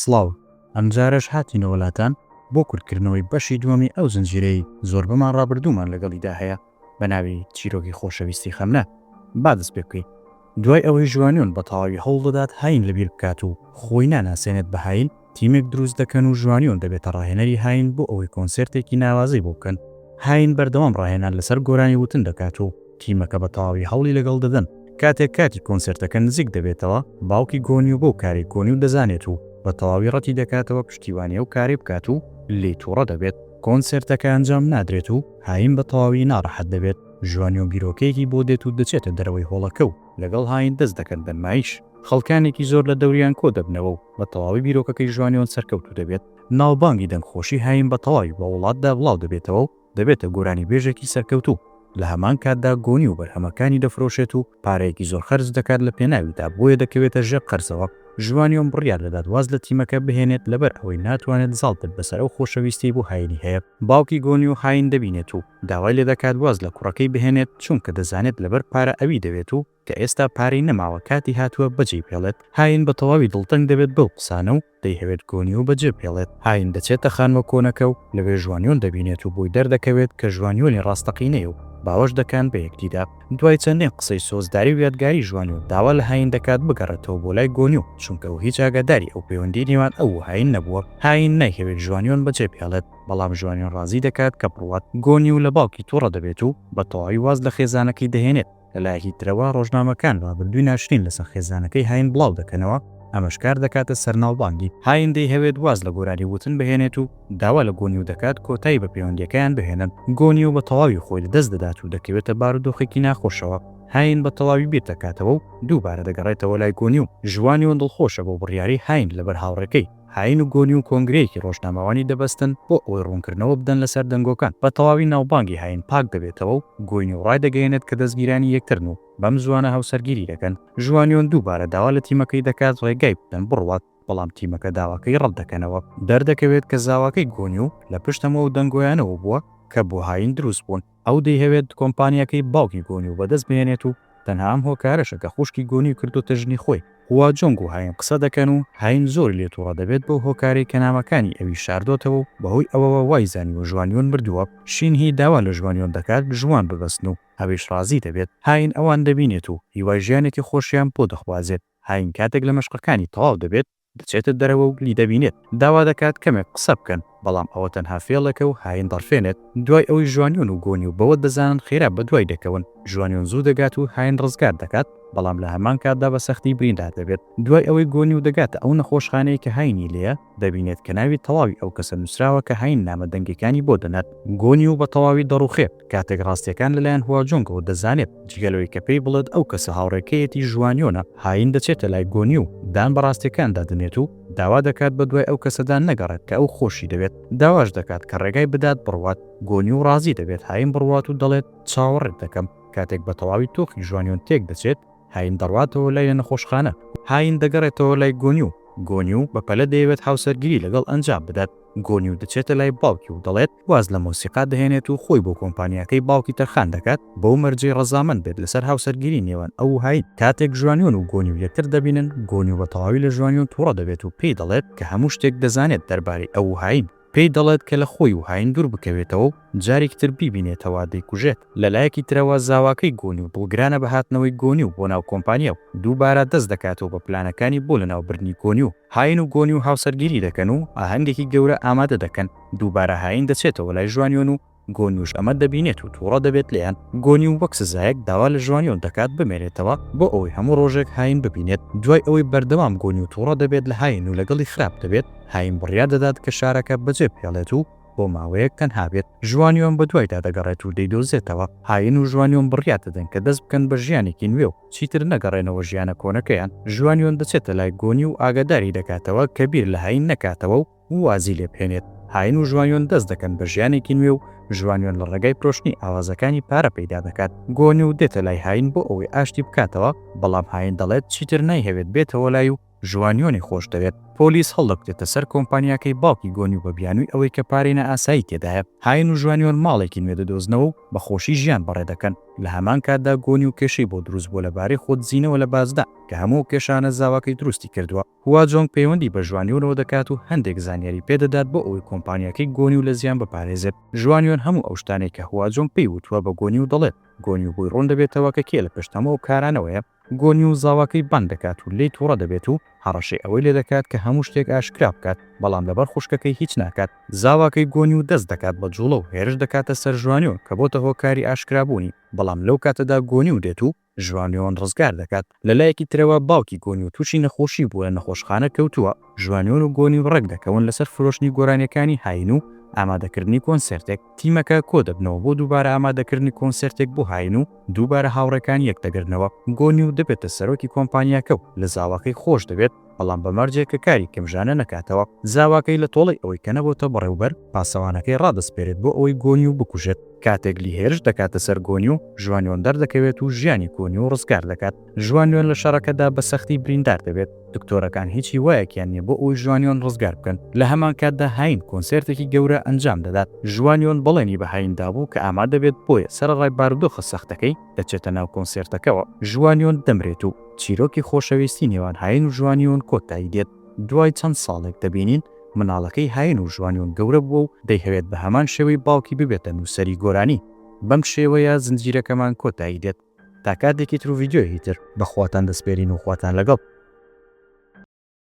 سڵاو، ئەمجارەش هاتینەوە لاتان بۆ کورتکردنەوەی بەشی دووەمی ئەو زنجیرەی زۆربەمان ڕابردوومان لەگەڵیدا هەیە بە ناوی چیرۆکی خۆشەویستی خەمناک. با دەست پێ بکەین. دوای ئەوەی ژوانیۆن بە تەواوی هەوڵ دەدات هاین لەبیر بکات و خۆی ناناسێنێت بە هاین، تیمێک دروست دەکەن و ژوانیۆن دەبێتە ڕاهێنەری هاین بۆ ئەوەی کۆنسێرتێکی ناوازەی بۆ بکەن. هاین بەردەوام ڕاهێنان لەسەر گۆرانی وتن دەکات و تیمەکە بە تەواوی هەوڵی لەگەڵ دەدەن. کاتێک کاتی کۆنسێرتەکە نزیک دەبێتەوە، باوکی گۆنیو بەو کارەی گۆنیو دەزانێت و بە تەواوی ڕەتی دەکاتەوە پشتیوانی ئەو کارەی بکات و لێی توڕە دەبێت. کۆنسێرتەکە ئەنجام نادرێت و هاین بە تەواوی ناڕەحەت دەبێت. ژوانیۆ بیرۆکەیەکی بۆ دێت و دەچێتە دەرەوەی هۆڵەکە و لەگەڵ هاین دەست دەکەن بە نمایش. خەڵکانێکی زۆر لە دەوریان کۆ دەبنەوە و بە تەواوی بیرۆکەکەی ژوانیۆن سەرکەوتوو دەبێت. ناوبانگی دەنگخۆشی هاین بە تەواوی بە وڵاتدا بڵاو دەبێتەوە و دەبێتە گۆرانیبێژێکی سەرکەوتوو، لە هەمان کاتدا گۆنی و بەرهەمەکانی دەفرۆشێت و پارەیەکی زۆر خەرج دەکات لە پێناویدا بۆیە دەکەوێتە ژێر قەرزەوە، ژوانیۆن بڕیار دەدات واز لە تیمەکە بهێنێت لەبەر ئەوەی ناتوانێت زاڵ بێت بەسەر ئەو خۆشەویستیەی بۆ هاینی هەیە. باوکی گۆنی و هاین دەبینێت و داوای لێدەکات واز لە کوڕەکەی بهێنێت چونکە دەزانێت لەبەر پارە ئەوی دەوێت و کە ئێستا پارەی نەماوە کاتی هاتووە بەجێی بهێڵێت، هاین بە تەواوی دڵتەنگ دەبێت بەو قسانە و دەیهەوێت گۆنیو بەجێ بهێڵێت. هاین دەچێتە خانووە کۆنەکە و لەوێ ژوانیۆن دەبینێت و بۆی دەردەکەوێت کە ژوانیۆنی ڕاستەقینەیە و باوەش دەکەن بە یەکدیدا. دوای چەندین قسەی سۆزداری و یادگاری ژوانیۆن داوا لە هاین دەکات بگەڕێتەوە بۆ لای گۆنیو چونکە ئەو هیچ ئاگاداری ئەو پەیوەندیی نێوان ئەو و هاین نەبووە. هاین نایهەوێت ژوانیۆن بەجێ بهێڵێت بەڵام ژوانیۆن ڕازی دەکات کە بڕوات. گۆنیو لە باوکی توڕە دەبێت و بە تەواوی واز لە خێزانەکەی دەهێنێت. لە لایەکی ترەوە ڕۆژنامەکان ڕابردووی ناشرین لەسەر خێزانەکەی هاین بڵاو دەکەنەوە، ئەمەش کار دەکاتە سەر ناوبانگی. هاین دەیهەوێت واز لە گۆرانی وتن بهێنێت و داوا لە گۆنیو دەکات کۆتایی بە پەیوەندییەکەیان بهێنن، گۆنیو بە تەواوی خۆی لەدەست دەدات و دەکەوێتە بارودۆخێکی ناخۆشەوە، هاین بە تەواوی بیر دەکاتەوە و دووبارە دەگەڕێتەوە لای گۆنیو، ژوانیۆن دڵخۆشە بەو بڕیارەی هاین لەبەر هاوڕێکەی. هاین و گۆنیو کۆنگرەیەکی ڕۆژنامەوانی دەبەستن بۆ ئەوەی ڕوونکردنەوە بدەن لەسەر دەنگۆکان. بە تەواوی ناوبانگی هاین پاک دەبێتەوە و گۆینیو ڕایدەگەیەنێت کە دەزگیرانی یەکترن و بەم زووانە هاوسەرگیری دەکەن. ژوانیۆن دووبارە داوا لە تیمەکەی دەکات ڕێگای بدەن بڕوات، بەڵام تیمەکە داواکەی ڕەت دەکەنەوە. دەردەکەوێت کە زاواکەی گۆنیو لە پشت هەموو ئەو دەنگۆیانەوە بووە کە بۆ هاین دروست بوون. ئەو دەیهەوێت کۆمپانیاکەی باوکی گۆنیو بەدەست بهێنێت و تەنها ئەم هۆکارەشە کە خوشکی گۆنیو کردۆتە ژنی خۆی. هوا جۆنگ و هاین قسە دەکەن و هاین زۆری لێ توڕە دەبێت بەو هۆکارەی کە نامەکانی ئەوی شاردۆتەوە و بەهۆی ئەوەوە وای زانیوە ژوانیۆن مردووە. شینهی داوا لە ژوانیۆن دەکات ژوان ببەستن و ئەویش ڕازی دەبێت. هاین ئەوان دەبینێت و هیوای ژیانێکی خۆشیان بۆ دەخوازێت. هاین کاتێک لە مەشقەکانی تەواو دەبێت، دەچێتە دەرەوە و لی دەبینێت داوا دەکات کەمێک قسە بکەن، بەڵام ئەوە تەنها فێڵێکە و هاین دەڕفێنێت، دوای ئەوەی ژوانیۆن و گۆنیو بەوە دەزانن خێرا بەدوای دەکەون، ژوانیۆن زوو دەگات و هاین ڕزگار دەکات، بەڵام لە هەمان کاتدا بە سەختی بریندار دەبێت، دوای ئەوەی گۆنیو دەگاتە ئەو نەخۆشخانەیە کە هاینی لێیە، دەبینێت کە ناوی تەواوی ئەو کەسە نوسراوە کە هاین نامە دەنگیەکانی بۆ دەنارد، گۆنیو بە تەواوی دەڕوخێت کاتێک ڕاستیەکان لەلایەن هوا جۆنگەوە دەزانێت، جگە لەوەی کە پێی بڵێت ئەو کەسە هاوڕێکەیەتی ژوانیۆنە، هاین دەچێتە لای گۆنیو دان بە ڕاستیەکاندا دەنێت و داوا دەکات بەدوای ئەو کەسەدا نەگەڕێت کە ئەو خۆشی دەوێت، داواش دەکات کە ڕێگای بدات بڕوات، گۆنیو ڕازی دەبێت هاین بڕوات و دەڵێت چاوەڕێت دەکەم، کاتێک بە تەواوی تۆخی ژوانیۆن تێک دەچێت، هاین دەڕواتەوە لای لە نەخۆشخانە. هاین دەگەڕێتەوە لای گۆنیو. گۆنیو بە پەلە دەیەوێت هاوسەرگیری لەگەڵ ئەنجام بدات. گۆنیو دەچێتە لای باوکی و دەڵێت واز لە مۆسیقا دەهێنێت و خۆی بۆ کۆمپانیاکەی باوکی تەرخان دەکات بەو مەرجەی ڕەزامەند بێت لەسەر هاوسەرگیری نێوان ئەو و هاین. کاتێک ژوانیۆن و گۆنیو یەکتر دەبینن، گۆنیو بە تەواوی لە ژوانیۆن توڕە دەبێت و پێی دەڵێت کە هەموو شتێک دەزانێت دەربارەی ئەو و هاین. پێی دەڵێت کە لە خۆی و هاین دوور بکەوێتەوە و جارێکی تر بیبینێتەوە دەیکوژێت. لە لایەکی ترەوە زاواکەی گۆنیو دڵگرانە بە هاتنەوەی گۆنیو بۆ ناو کۆمپانیا و دووبارە دەست دەکاتەوە بە پلانەکانی بۆ لەناوبردنی گۆنیو. هاین و گۆنیو هاوسەرگیری دەکەن و ئاهەنگێکی گەورە ئامادە دەکەن. دووبارە هاین دەچێتەوە لای ژوانیۆن و گۆنیوش ئەمە دەبینێت و توڕە دەبێت لێیان. گۆنیو وەک سزایەک داوا لە ژوانیۆن دەکات بمێنێتەوە بۆ ئەوەی هەموو ڕۆژێک هاین ببینێت. دوای ئەوەی بەردەوام گۆنیو توڕە دەبێت لە هاین و لەگەڵی خراپ دەبێت، هاین بڕیار دەدات کە شارەکە بەجێ بهێڵێت و بۆ ماوەیەک تەنها بێت. ژوانیۆن بەدوایدا دەگەڕێت و دەیدۆزێتەوە. هاین و ژوانیۆن بڕیار دەدەن کە دەست بکەن بە ژیانێکی نوێ و چیتر نەگەڕێنەوە ژیانە کۆنەکەیان. ژوانیۆن دەچێتە لای گۆنیو و ئاگاداری دەکاتەوە کە بیر لە هاین نەکاتەوە و وازی لێ بهێنێت. هاین و ژوانیۆن دەست دەکەن بە ژیانێکی نوێ و ژوانیۆن لە ڕێگای فرۆشتنی ئاوازەکانی پارە پەیدا دەکات. گۆنیو دێتە لای هاین بۆ ئەوەی ئاشتی بکاتەوە، بەڵام هاین دەڵێت چیتر نایهەوێت بێتەوە لای و. ژوانیۆنی خۆش دەوێت. پۆلیس هەڵدەکوتێتە سەر کۆمپانیاکەی باوکی گۆنیو بە بیانووی ئەوەی کە پارەی نائاسایی تێدایە. هاین و ژوانیۆن ماڵێکی نوێ دەدۆزنەوە و بە خۆشی ژیان بەڕێ دەکەن. لە هەمان کاتدا گۆنیو کێشەی بۆ دروست بووە لەبارەی خۆدزینەوە لە باجدان کە هەموو ئەو کێشانە زاواکەی دروستی کردووە. هوا جۆنگ پەیوەندی بە ژوانیۆنەوە دەکات و هەندێک زانیاری پێدەدات بۆ ئەوەی کۆمپانیاکەی گۆنیو لە زیان بپارێزێت. ژوانیۆن هەموو ئەو شتانەی کە هوا جۆنگ پێی وتووە بە گۆنیو دەڵێت. گۆنیو بۆی ڕوون دەبێتەوە کە کێ لە پشت هەموو ئەو کارانەوەیە. گۆنیو زاواکەی بانگ دەکات و لێی توڕە دەبێت و هەڕەشەی ئەوەی لێدەکات کە هەموو شتێک ئاشکرا بکات، بەڵام لەبەر خوشکەکەی هیچ ناکات. زاواکەی گۆنیو دەست دەکات بە جوڵە و هێرش دەکاتە سەر ژوانیۆن کە بۆتە هۆکاری ئاشکرابوونی، بەڵام لەو کاتەدا گۆنیو دێت و ژوانیۆن ڕزگار دەکات. لە لایەکی ترەوە باوکی گۆنیو تووشی نەخۆشی بووە لە نەخۆشخانە کەوتووە، ژوانیۆن و گۆنیو ڕێک دەکەون لەسەر فرۆشتنی گۆرانیەکانی هاین و ئامادەکردنی کۆنسێرتێک. تیمەکە کۆدەبنەوە بۆ دووبارە ئامادەکردنی کۆنسێرتێک بۆ هاین و دووبارە هاوڕێکان یەکدەگرنەوە. گۆنیو دەبێتە سەرۆکی کۆمپانیاکە و لە زاواکەی خۆش دەبێت، بەڵام بە مەرجێک کە کاری گەمژانە نەکاتەوە. زاواکەی لە تۆڵەی ئەوەی کە نەبۆتە بەڕێوبەر، پاسەوانەکەی ڕادەسپێرێت بۆ ئەوەی گۆنیو بکوژێت. کاتێک لی هێرش دەکاتە سەر گۆنیو، ژوانیۆن دەردەکەوێت و ژیانی گۆنیو ڕزگار دەکات. ژوانیۆن لە شەڕەکەدا بە سەختی بریندار دەبێت. دکتۆرەکان هیچ هیوایەکیان نییە بۆ ئەوەی ژوانیۆن ڕزگار بکەن. لە هەمان کاتدا هاین کۆنسێرتێکی گەورە ئەنجام دەدات. ژوانیۆن بەڵێنی بە هاین دابوو کە ئامادە بێت بۆیە سەرەڕای بارودۆخە سەختەکەی دەچێتە ناو کۆنسێرتەکەوە. ژوانیۆن دەمرێت و چیرۆکی خۆشەویستی نێوان هاین و ژوانیۆن کۆتایی دێت. دوای چەند ساڵێک دەبینین مناڵەکەی هاین و ژوانیۆن گەورە بووە و دەیهەوێت بە هەمان شێوەی باوکی ببێتە نووسەری گۆرانی. بەم شێوەیە زنجیرەکەمان کۆتایی دێت. تا کاتێکی تر و ڤیدیۆیەکی تر بە خواتان دەسپێرین و خواتان لەگەڵ.